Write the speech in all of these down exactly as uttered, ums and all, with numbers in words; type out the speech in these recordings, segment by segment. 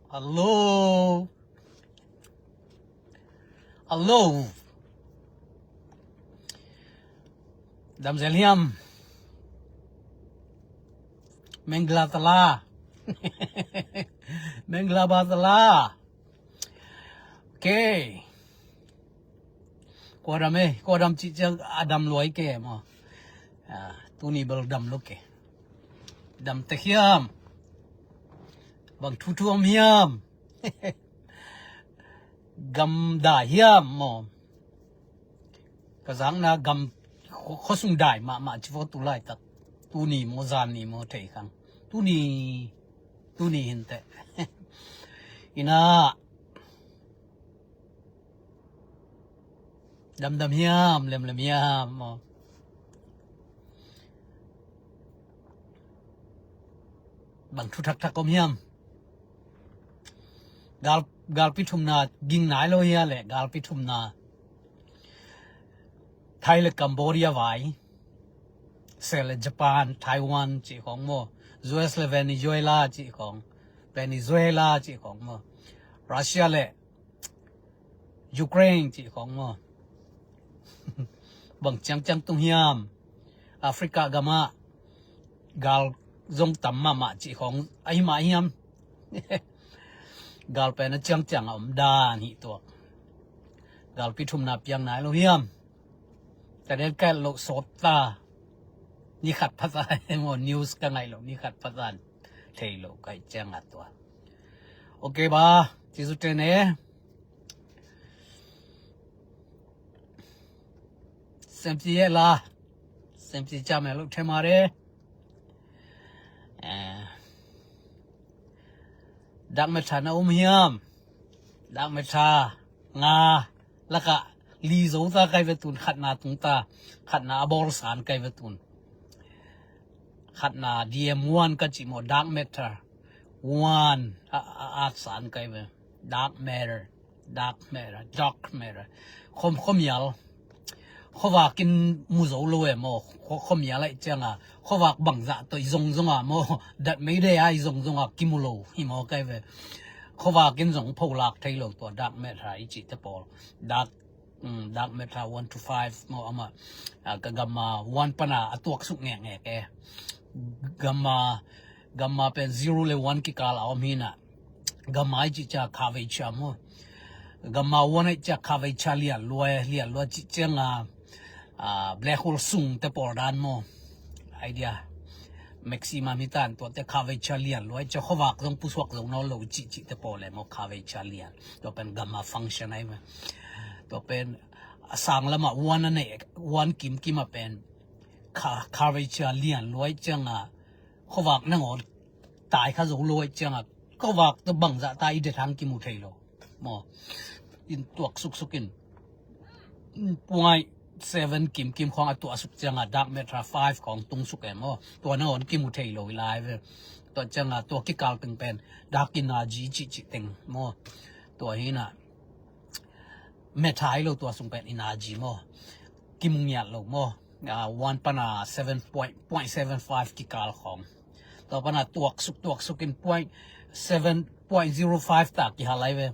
Hello. Hello. Dam zel hiam? Mengla tala. Mengla ba tala. Okay. Kua dam e, kua dam cih ciang a dam luai ke maw. Ah, tuni bel dam lo ke. Dam tek hiam? Bang thu thu om hiam? Gam dai hiam maw? Ka zakna gam khuasung dai mahmah ci fo tu laitak. Tuni maw, zan ni maw thei khang. Tuni, tuni hinteh. Ina. Damdam hiam, lemlem hiam maw? Bang thu thakthak om hiam? Gal, galpi thumna ging nai lo hia le, galpi thumna. Thai le Cambodia vai. Sel le Japan, Taiwan cih khong maw. U S le Venezuela cih khong. Venezuela cih khong maw. Russia le Ukraine cih khong maw. Bang ciangciang tung hiam? Africa gamah gal zong tam mahmah cih khong ahi mah hiam? Gal pen a ciangciang a om dan hi tuak. Galpi thumna piang nai lo hiam? Ka den kaih lo sawt ta. Ni khat phasan maw, news ka ngaih lo, ni khat phasan thei lo kaih ciang a tua. Okay ba, ci zu tene. Semci ye la. Semci cam e lo thema re. Eh. Dark matter na um hiam? Dark matter nga lakah li zo ta kai ve tun, khatna tung ta, khatna a bawl san kai ve tun. Khatna D M one ka cih maw, dark matter one a, a, a san kai ve. Dark matter, dark matter, dark matter. Khom, khomial. Khuavak in mu zo lo e maw. Kho, khomial aih cianga khuavak bangzah tawh i zongzong a maw, dat meidei a i zongzong a kimu lo hi maw kai ve. Khuavak in zong pholak thei lo tua dark matter i cihte pawl. Dark, mm, dark matter one to five maw, amah, ah, ka gamma one pana a tuaksuk ngekngek e. Gamma, gamma pen zero le one kikal a om hi na. Gamma i cih cia khavei cia maw. Gamma one i cia khavei cia lian lua, lian lua cih cianga, ah, black hole sung te pawl dan maw. Idea. Maximum hi tan tuate khavei cia lian lua i cia khuavak zong pusuak zo nawn lo cih cih te pawl e maw, khavei cia lian. Tua pen gamma function ai maw. Tua pen a sang lama one a nei, one kimkim a pen kha, khavei cia lian lua i cianga khuavak nangawn tai kha zo lo i cianga khuavak tawh bangzah ta i det hang kimu thei lo. Maw. In tuak suksuk in. Point seven kimkim khong a tuah suk cianga dark matter five khong tung suk e maw. Tua nangawn kimu thei lo i lai ve. Tua cianga tua kikal teng pen dark energy cih cih teng maw. Tua hi na. Matter hi lo tua sung pen energy maw. Kimu ngiat lo maw. Ah, one pana seven point, point seven five kikal khong. Tua pana tuaksuk, tuaksuk in point seven, point zero five ta kihal lai ve.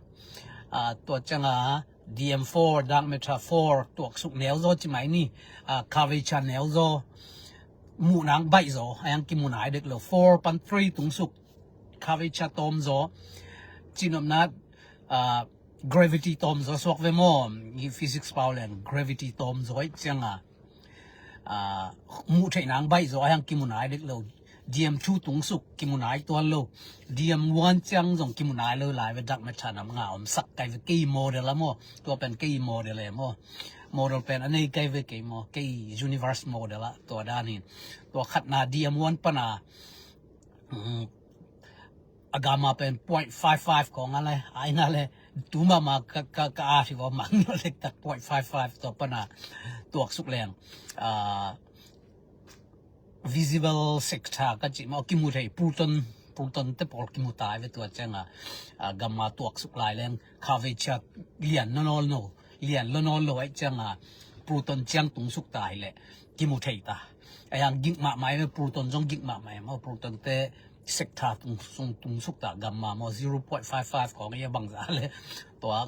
Ah, tua cianga D M four, dark matter four, tuaksuk neu zaw ci mai ni. Ah, khavei cia neu zaw. Muh nang baih zaw, a yang kimu nai dek lo. Four pan three tung suk. Khavei cia tawm zaw. Cinopna, ah, gravity tawm zaw suak ve maw. Hi physics pau leng gravity tawm zaw i cianga. Ah, muh theih nang baih zaw a yang kimu nai dek lo. D M two tung suk kimu nai tuan lo. D M one ciang zong kimu nai lo lai ve, dark matter nam nga om sak kai ve kei model a maw. Tua pen kei model e maw. Model pen a nei kai ve kei maw. Kei universe model a tua dan hin. Tua khatna D M one pana, mm, a gamma pen point five five kong a le, a ina le, tu mama ka, ka, ka a si ko mang lo lek tak point five five tua pana tuaksuk leng. Ah, visible sector ka cih maw, kimu thei proton, proton te pawl kimu tai ve tua cianga, ah, gamma tuaksuk lai leng khavei cia lian nawn lo, lian lo nawn lo ai cianga proton ciang tung suk ta hi le kimu thei ta. A yang gik mahmah e, proton zong gik mahmah e maw, proton te sector tung sung tung suk ta, gamma maw, zero point five five khawng a bangza le tua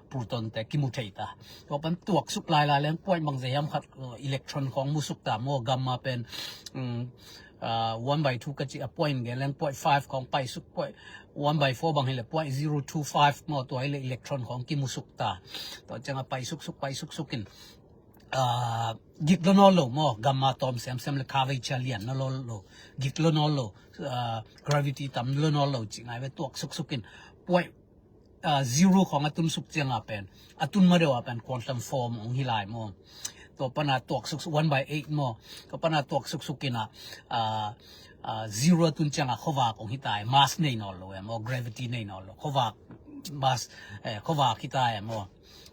proton te kimu thei ta. Tua pan tuaksuk lailai leng point bangza hiam khat, uh, electron khawng mu suk ta maw, gamma pen, um, uh, one by two ka ci a point gen leng point five khawng paisuk, point one by four bang hileh point zero two five maw, tua hileh electron khawng kimu suk ta. Tua ciang a paisuk suk, paisuk suk in, uh, gik lo nawn lo maw, gamma tawm semsem le curvature lian lo nawn lo, gik lo nawn lo, uh, gravity tam lo nawn lo ci ngai ve, tuaksuk suk in point, uh, zero khawng a tun suk ciang a pen, a tun ma deuh a pen quantum form hong hi lai maw. Tua pan a tuaksuk suk, one by eight maw. Tua pan a tuaksuk suk in a, uh, uh, zero a tun ciang a khuavak hong hi ta e, mass nei nawn lo e maw, gravity nei nawn lo, khuavak mass, eh, khuavak hi ta e maw.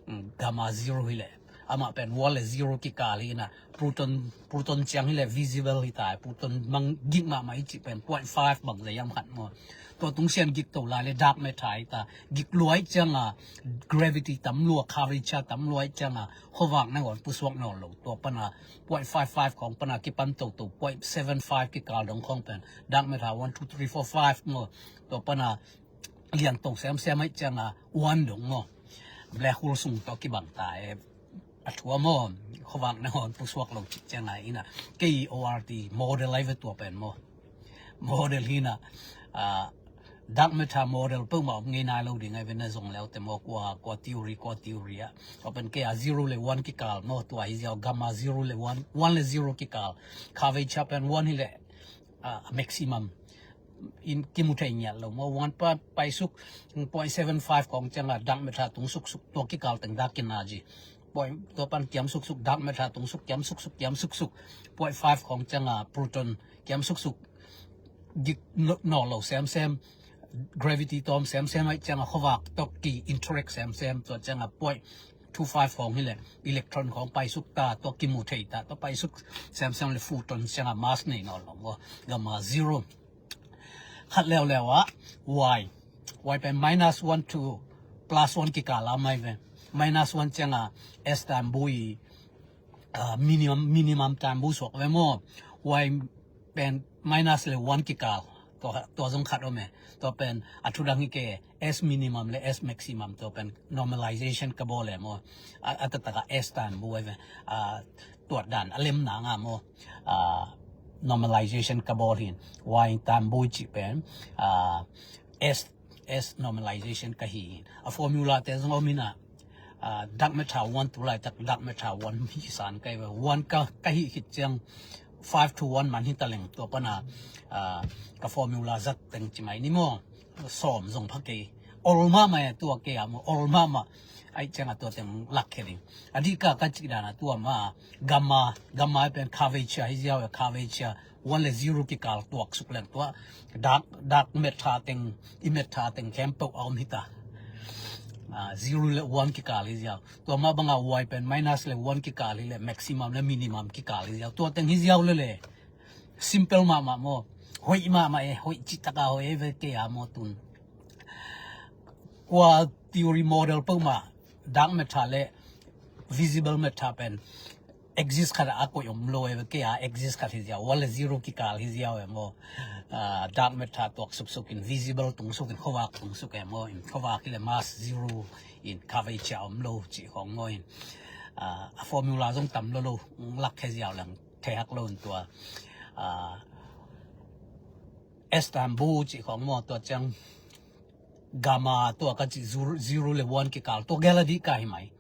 Mm, gamma zero hileh amah pen one le zero kikal hi in a, proton, proton ciang hileh visible hi ta e, proton mang gik mahmah i cih pen point five bangza hiam khat maw. Tua tung sian gik to lai le dark matter hi ta, gik lua i ciang a, gravity tam lua, curvature tam lua i ciang a, khuavak nangawn pusuak nawn lo. Tua pan a point five five khawng pan a kipan toto, point seven five kikal dong khawng pen dark matter one, two, three, four, five maw. Tua pan a lian to semsem ahih ciang a one dong maw, black hole sung tawh kibang ta e. A thu a maw, khuavak nangawn pusuak lo cih ciang a in a, kei ORT model ai ve tua pen maw. Model hi in a, ah, dark matter model peuhmah om ngei nai lo ding ai ve, na zong le uh te maw, kua, kua theory, kua theory a. Tua pen kei a zero le one kikal maw, tua hi ziau, gamma zero le one, one le zero kikal. Curvature pen one hileh, ah, maximum in kimu thei ngiat lo maw. One pa paisuk point seven five khawng ciang a dark matter tung suk suk, tua kikal teng dark energy. Point, tua pan kiam suk suk, dark matter tung suk, kiam suk suk, kiam suk suk. Point five khawng ciang a proton kiam suk suk, gik nawn lo semsem, gravity tawm semsem ahih ciang a khuavak tawh ki interact semsem, tua ciang a point two five khawng hileh electron khawng paisuk ta, tua kimu thei ta, tua paisuk semsem le photon ciang a mass nei nawn lo maw, gamma zero. Khat leuleu ah Y, Y pen minus one to plus one kikal a mai ve. Minus one ciang a S time bu i, ah, minimum, minimum time bu suak ve maw. Y pen minus le one kikal. Tua, tua zong khat om e. Tua pen a thu dang hi kei, S minimum le S maximum, tua pen normalization ka bawl e maw. A, a taktak a S time bu ai ve. Ah, tuat dan a lem nang a maw. Ah, normalization ka bawl hi in. Y time bu i cih pen, ah, S, S normalization ka hi hi in. A formula te zong om hi in a, ah, dark matter one tu laitak dark matter one hi san ka hi ve. One ka, ka hih khit ciang five to one man hi ta leng, tua pan a, ah, ka formula zat teng ci mai ni maw. Sawm zong pha kei. Ol mahmah e tua kei a maw, ol mahmah. Ahih ciang a tua teng lak khe ding. A dih ka, ka cih dan a tua mah, gamma, gamma pen curvature hi ziau e, curvature one le zero kikal tuaksuk leng tua dark, dark matter teng, i matter teng khempeuh a om hi ta. Ah, zero le one kikal hi ziau. Tua mah bang a Y pen minus le one kikal hileh maximum le minimum kikal hi ziau. Tua teng hi ziau lele. Simple mahmah maw. Hoih mahmah e, hoih cih tak a hoih e ve kei a maw tun. Kua theory model peuhmah dark matter le visible matter pen exist khat a koih om lo e ve, kei a exist khat hi ziau, one le zero kikal hi ziau e maw. Ah, dark matter tuak suksuk in, visible tung suk in, khuavak tung suk e maw. In khuavak hileh mass zero in, curvature om lo cih khawng maw in. Ah, a formula zong tam lo lo, lak khe ziau leng thei hak lo in tua. Ah, S time bu cih khawng maw, tua ciang gamma tua ka cih zero, zero le one kikal, tua gel a dih ka hi mai.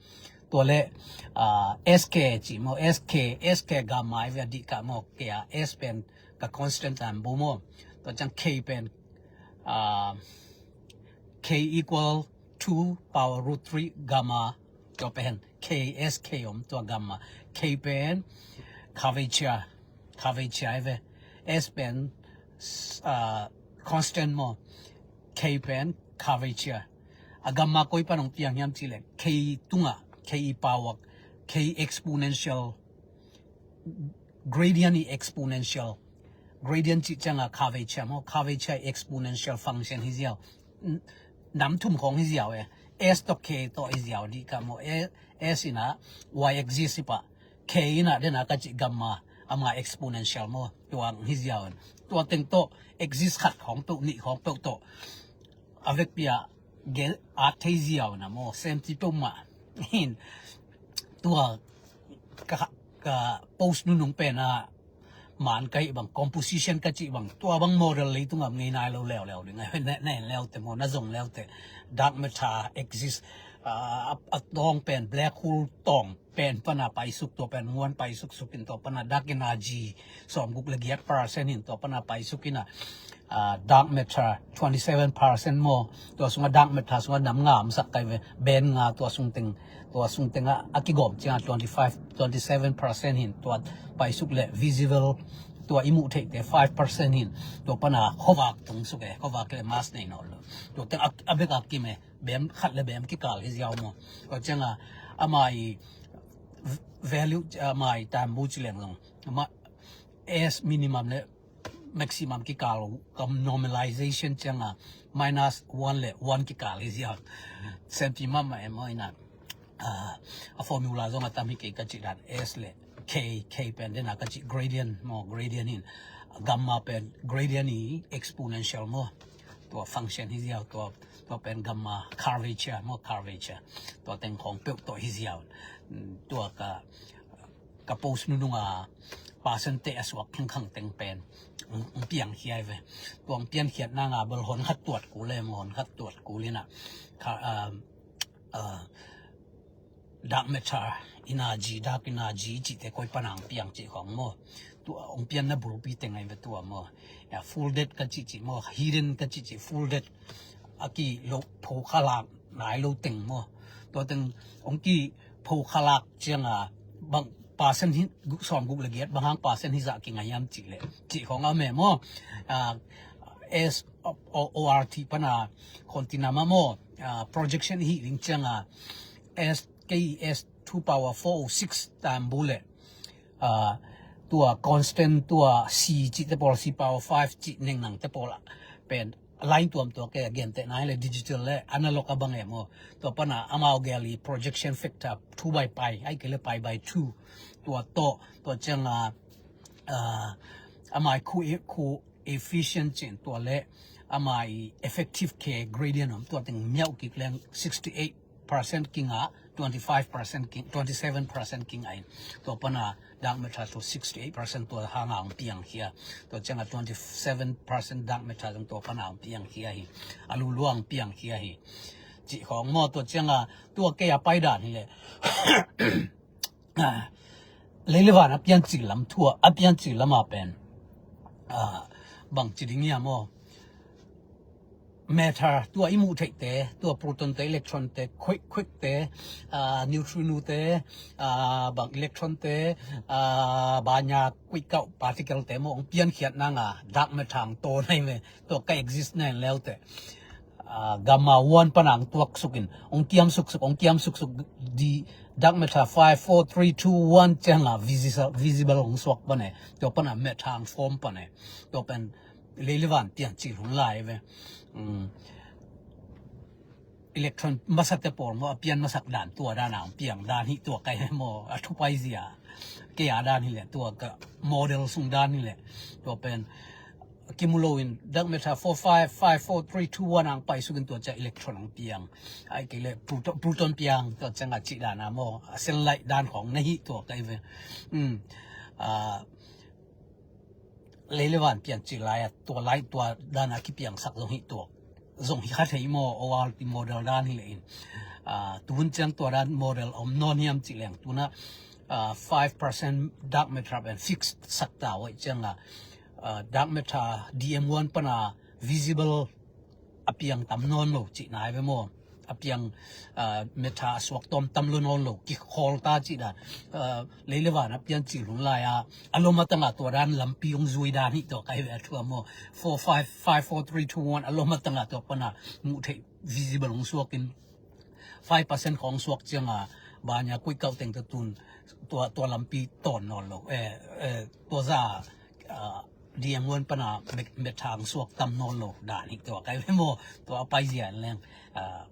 Tua le, ah, S K cih maw, S K, S K gamma i ve a dih ka maw, kei a S pen ka constant time bu maw. Tua ciang K pen, ah, K equal two power root three gamma, tua pen K, S K om tua gamma. K pen curvature, curvature i ve. S pen, ah, constant maw. K pen curvature. A gamma koi pan hong piang hiam cih leh, K tungah, K i power, K exponential, gradient i exponential. Gradient cih ciang a curvature maw, curvature exponential function hi ziau. N-, nam thum khawng hi ziau e. S tawh K tawh hi ziau dih ka maw. A-, S in a y axis hi pah. K in a den a ka cih gamma, ama exponential maw. Tua hi ziau in. tua teng tawh axis khat khawng peuh, nih khawng peuh tawh a vekpi-a gen at thei ziau na maw, semti peuhmah. Hin tua ka, ka post nunung pen a, man ka hih bang, composition ka cih bang, tua bang model leitung ah ngei nai lo leuleu ding a, na, na en leute maw, na zong leute. Dark matter exist, ah, a, a tawng pen, black hole tawng pen pana paisuk, tua pen nguan paisuk suk in, tua pana dark energy sawmguk le giat percent in, tua pana paisuk in a, ah, dark matter twenty seven percent maw, tua sungah dark matter sungah nam nga om sak kai ve, band nga, tua sung teng, tua sung teng a, a kigawm ciang a twenty five, twenty seven percent hin tua paisuk le visible, tua i muh theihte five percent hin, tua pana khuavak tung suk e, khuavak le mass nei nawn lo. Tua teng a, a bek a kim e, bem khat le bem kikal hi ziau maw. Tua ciang a, ama i value, ama i tambu ci leng zong, ama S minimum le maximum kikal, kam normalization ciang a minus one le one kikal hi ziau. Semti mahmah e maw, ina, ah, a formula zong a tam hi kei ka cih dan, S le K, K pen dena ka cih gradient maw, gradient hin, gamma pen gradient i exponential maw, tua function hi ziau, tua, tua pen gamma curvature maw, curvature, tua teng khawng peuh tawh hi ziau. Tua ka, ka post nunung a percent te a suak khangkhang teng pen ong, ong piang khia hi ve. Tua ong pian khiat nang a bel hon khat tuat kul e maw, hon khat tuat kul in a, ka, ah, ah, dark matter energy, dark energy cihte koi pana ong piang cih khawng maw. Tua ong pianna bulpi teng ahi ve tua maw. Ya, full depth ka cih cih maw, hidden ka cih cih, full depth a ki lo pho khalak nai lo teng maw. Tua teng ong ki pho khalak ciang a bang percent hi, sawmguk le giat bang hang percent hi zah kinga hiam cih le, cih khawng a om e maw. Ah, S O R T pana continental maw, ah, projection hi ding ciang a, S K S two power four oh six tambu le, ah, tua constant, tua C cihte pawl, C power five cih neng nangte pawl ah pen line tuam tua ke, a gentehna hi le digital le analog a bang e maw. Tua pana amau gel i projection factor two by pi, ahih kei le pi by two. Tua tawh, tua ciang a, ah, ama i co-, coefficient cih, tua le ama i effective K gradient om, tua teng miauh kik leng sixty eight percent kinga, twenty five percent king, twenty seven percent kinga in. Tua pana dark matter to sixty eight percent, tua hanga ong piang khia. Tua ciang a twenty seven percent dark matter zong tua pana ong piang khia hi. A lulua ong piang khia hi. Cih khawng maw, tua ciang a, tua kei a pai dan hi le. Ah, lei le van a piancil lam thu a, a piancil lam a pen, ah, bang ci ding hiam aw. Matter, tua i muh theihte, tua proton te, electron te, quark, quark te, ah, neutrino te, ah, bang electron te, ah, banya kuikauh particle te maw, ong piankhiat nang a, dark matter ang tawn ahi ve, tua ka exist na en leute. Ah, gamma one pana ang tuak sukin, ong kiam suksuk, ong kiam suksuk di, dark matter five, four, three, two, one ciang a visible, visible ong suak pan e. Tua pana matter ang form pan e. Tua pen lei le van piancil hun lai ve. Mm. Electron masate pawl maw, a pian masak dan, tua dan ang piang dan hi tua kai ve maw, a thupai zia. Kei a dan hi le, tua ka model sung dan hi le. Tua pen kimu lo in, dark matter four five, five four three two one ang paisukin tua ciang electron ang piang. Ahih kei le proton, proton piang, tua ciang a cih dan a maw, a cell light dan khawng na hi tua kai ve. Hmm. Ah, lei le van piancil lai a, tua lai tua dan a kipiangsak zong hi tua. Zong hi kha thei maw, O R T model dan hi le in. Ah, tuhun ciang tua dan model om nawn hiam cih leng. Tuna, ah, five percent dark matter pen fix sak ta uh ahih ciang a, ah, dark matter D M one pana visible a piang tam nawn lo cihna hi ve maw. A piang, ah, matter a suak tawm tam lo nawn lo, kikhawl ta cih dan. Ah, lei le van a piancil hun lai a, a lom a tang a tua dan lampi ong zui dan hi tua kai ve a thu a maw. Four five, five four three two one a lom a tang a tua pana muh theih visible ong suakin, five percent khawng suak ciang a, banya kuikauh teng tua tun, tua, tua lampi tawn nawn lo. Eh, eh, tua za, ah, D M one pana met, matter ang suak tam nawn lo dan hi tua kai ve maw. Tua a pai zia leng, ah,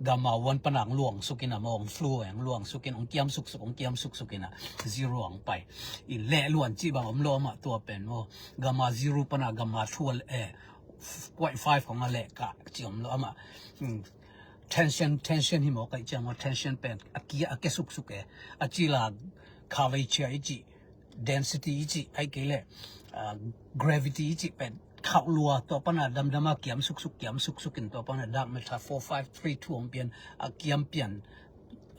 Gamma one pana ang luang sukin a maw, ang flu ang luang sukin, ang kiam suksuk, ang kiam suksuk ina, zero ang pai. In leh luan cih bang om lo amah tua pen maw. Gamma zero pana gamma two a leh, point five khong a leh kah cih om lo amah. Hmm. Tension, tension hi maw, kaih ciang maw, tension pen a kia, a kia suksuk e. A cila curvature i cih, density i cih, ai kei leh, ah, gravity i cih pen khauh lua, tua pana damdama kiam suksuk, kiam suksuk in tua pana dark matter four five three two ang pian, a kiam pian,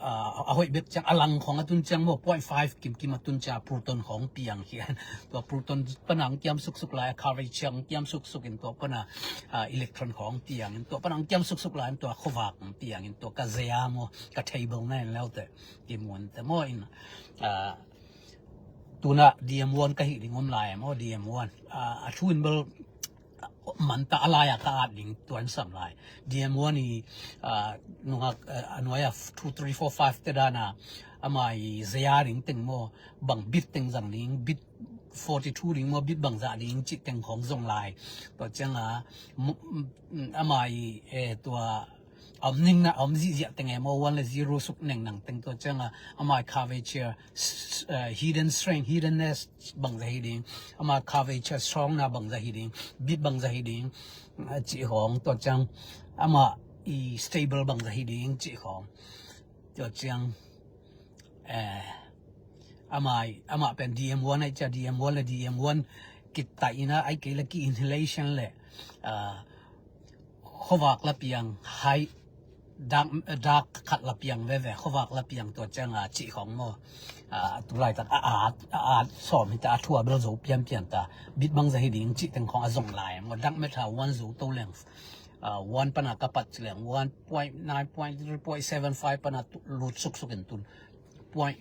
ah, a hoih bek ciang, a lang khong a tun ciang maw, point five kimkim a tun ciang proton khong piang hian. Tua proton pana ang kiam suksuk lai, a curvature ang kiam suksuk in tua pana, ah, electron khong piang in, tua pana ang kiam suksuk lai, tua khuavak ang piang in, tua ka zia maw, ka table na in leute, kimuan te maw in, ah, tuna D M one ka hih ding om lai maw, D M one. Ah, a thu in bel manta a lai-a ka at ding tuan sam lai. D M one i, ah, nungak, ah, a nuai a two, three, four, five te dana ama i zia ding teng maw, bang bit teng zang ding, bit forty-two ding maw, bit bang zah ding cih teng khong zong lai. Tua cianga, mu-, mm, ama i, eh, tua, a om ningna, a om zihziah teng e maw, one le zero suk neng nang teng tua cianga, ama i curvature, s-, s-, eh, hidden strength, hiddenness bangzah hi ding, ama i curvature strong na bangzah hi ding, bit bangzah hi ding, a cih khong tua ciang, ama i stable bangzah hi ding cih khong. Tua ciang, eh, ama i, ama pen D M one ai cia, D M one le D M one kitaina ai kei le ki inhalation le, ah, khuavak la piang, hai, dark, dark khat la piang veve, khuavak la piang tua cianga cih khong maw. Ah, tulaitak a at, a at sawm hita, a thua bel zo pianpian ta. Bit bangzah hi ding cih teng khong a zong lai maw. Dark matter one zo to leng, ah, one pana ka pat ci leng, one point nine, point three, point seven five pana tu-, lut suksuk in tun. Point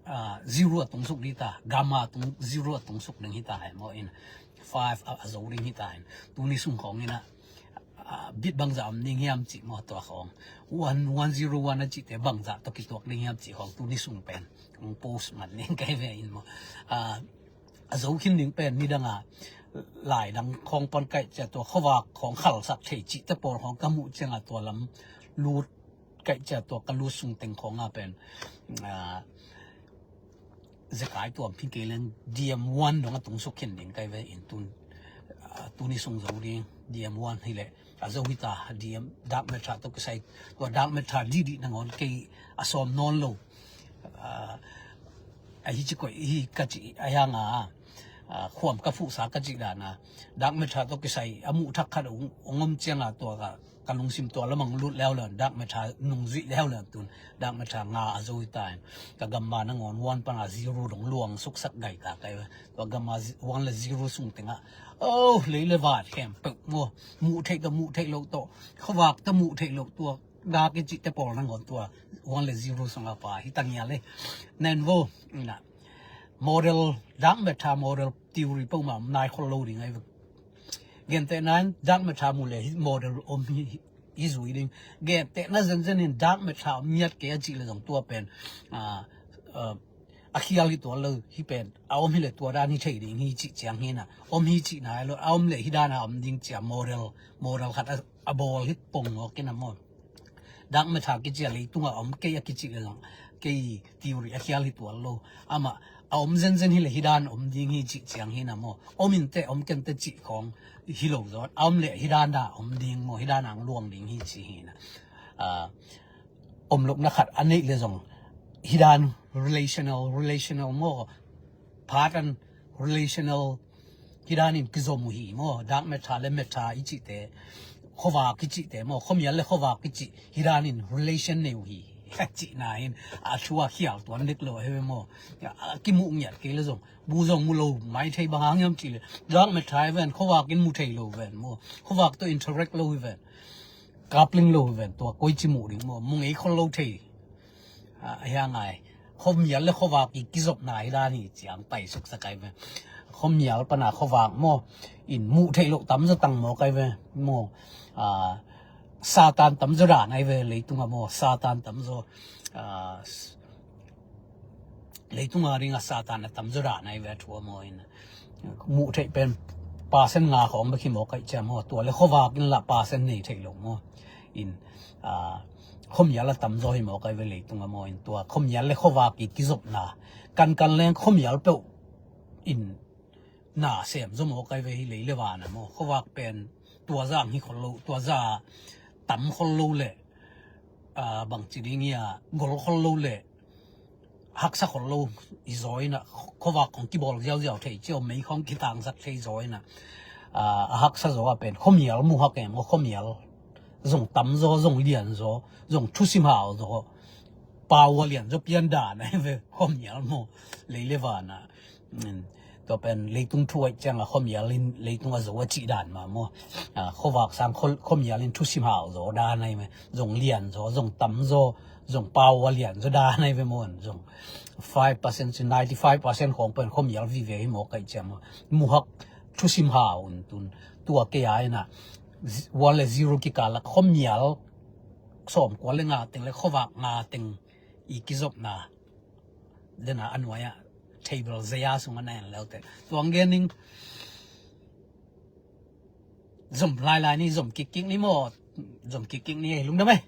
ah, zero a tung suk ding ta, gamma tung, zero a tung suk ding hita hai maw in, five a, a zo ding hita hai. Tuni sung khong ina, ah, bit bangzah om ding hiam cih maw tua khong. One, one zero one a cihte bangzah tawh kituak ding hiam cih khong tuni sung pen kong post man ding kai ve in maw. Ah, a zo khin ding pen nidanga lai dang khong pan kaih cia tua khuavak khong khalsak thei cihte pawl khong ka muh cianga tua lam lut kaih cia tua ka lut sung teng khonga pen, ah, zekai tuam phi kei leng D M one dong a tung suk khin ding kai ve in tun, ah, tuni sung zo ding D M one hi leh a zo hita D M dark matter tawh kisai tua dark matter didi nangawn kei a sawm nawn lo. Ah, a hi ci koih hi ka ci a hianga, ah, khuam ka phuhsa ka ci dana dark matter tawh kisai a muh thak khat ong, ong om cianga tua ka ka lungsim tua lamang lut leuleu, dark matter nungzuih leuleu tun, dark matter nga a zo hita in, ka gamma nangawn one pana zero dong luang suksak gai ta kai ve. Tua gamma zi-, one le zero sung tengah, oh, lei le van khempeuh maw, muh theih tawh muh theih loh tawh, khuavak tawh muh theih loh tua, gak i cihte pawl nangawn tua, one le zero sungah pa, hita ngial e. Nen vo, ina, model, dark matter model theory peuhmah nai khol lo ding ai ve. Gentehna in dark matter mu le hih model om hi, hi, hi zui ding. Gentehna zenzen in dark matter om ngiat kei a cih le zong tua pen, ah, ah, a khial hi tuan lo hi pen. A om hi le tua dan hi thei ding hi cih ciang hi na. Om hi cihna lo. A om le hi dan a om ding cia model, model khat a, a bawl hi pong ngawk in a maw. Dark matter kici a leitungah om kei a kici le zong, kei theory a khial hi tuan lo. Amah a om zenzen hi le hi dan om ding hi cih ciang hi na maw. Om in teh om ken teh cih khong hi lo zaw. A om le hi dan a om ding maw, hi dan a ang luang ding hi ci hi na. Ah, om lohna khat a neih le zong hi dan relational, relational maw. Part and relational hi danin kizom uh hi maw, dark matter le matter i cihte, khuavak i cihte maw, khuamial le khuavak i cih hi danin relation nei uh hi. Cihna in a thu a khial tuan dek lo hi ve maw. A kimuh ngiat kei le zong, bu zong mu lo mai thei, bang hang hiam cih le dark matter hi ven, khuavak in mu thei lo ven maw, khuavak tawh interact lo hi ven, coupling lo hi ven, tua koi ci muh ding maw, mu ngei khol lo thei. Ah, a hiang ai. Khuamial le khuavak i kizopna hi dan hi ciang pai suksak ai ve. Khuamial pana khuavak maw, in muh theih loh tamzaw tang maw kai ve. Maw, ah, Satan tamzaw dan ai ve leitungah maw. Satan tamzaw, ah, s-, leitungah ringa Satan a tamzaw dan ai ve a thua maw in. Muh theih pen percent nga khawng bek hi maw kai cia maw. Tua le khuavak in lah percent nei theih loh maw. In, ah, khuamial a tamzaw hi mawk ai ve leitung a maw. In tua khuamial le khuavak i kizopna, kankan leng khuamial peuh in na sem zaw mawk ai ve hi lei le van a maw. Khuavak pen tua zang hi khol lo, tua za tam khol lo le, ah, bangci ding hi a, gol khol lo le, haksa khol lo i zaw in a, khuavak khong kibawl ziauziau thei ciau, mei khong kitangsak thei zaw in a, ah, a haksa zaw a pen khuamial muhak em aw, khuamial zong tamzaw, zong lianzaw, zong thusim hauzaw, pau a lianzaw pian dan ai ve khuamial maw, lei le van a. Tua pen leitung thu aih ciang a khuamial in leitung a zo a cih dan mah maw. Ah, khuavak sang khuamial in thusim hauzaw dan ai ve, zong lianzaw, zong tamzaw, zong pau a lianzaw dan ai ve maw. Zong five percent cin ninety five percent khong pen khuamial vive hi mawk ai ciang maw. Muhak thusim hau un tun tua kei a in a, one le zero kikal a khuamial sawmkua le nga teng le khuavak nga teng i kizopna. Dena a nuai ah table zei a sung a na en leute. Tuang gen ning zom lailai ni, zom kikkik ni maw. Zom kikkik ni, lungdam ei.